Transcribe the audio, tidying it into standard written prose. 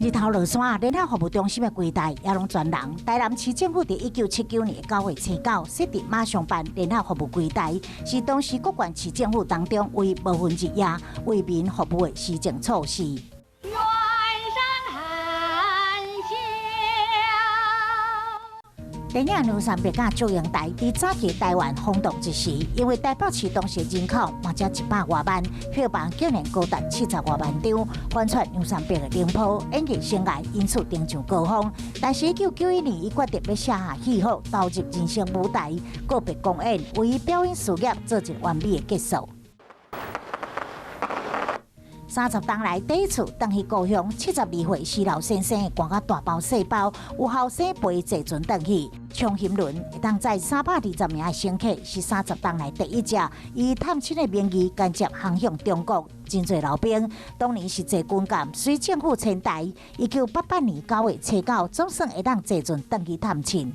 日頭落山，聯合服務中心的櫃台也攏全人。台南市政府佇1979年9月初9設置馬上辦聯合服務櫃台，是當時各縣市政府當中為無分日夜為民服務的施政措施。遠山含笑。電影《梁山伯佮祝英台》佇早期台灣轟動一時，因為台北市當時人口嘛才100外萬，票房竟然高達70外萬張，翻出梁山伯的寧波演藝生涯因此登上高峰。但是，1991年，伊決定欲卸下戲服，投入人生舞台，告別公演，為伊表演事業做一個完美的結束。30冬來第一次轉去故鄉，72歲施老先生寒甲大包細包，有後生陪坐船轉去。長興輪會當載320名的乘客，是30冬來第一隻以探親的名義間接航向中國。真濟老兵當年是坐軍艦，隨政府遷台。1988年9月初9，總算會當坐船轉去探親。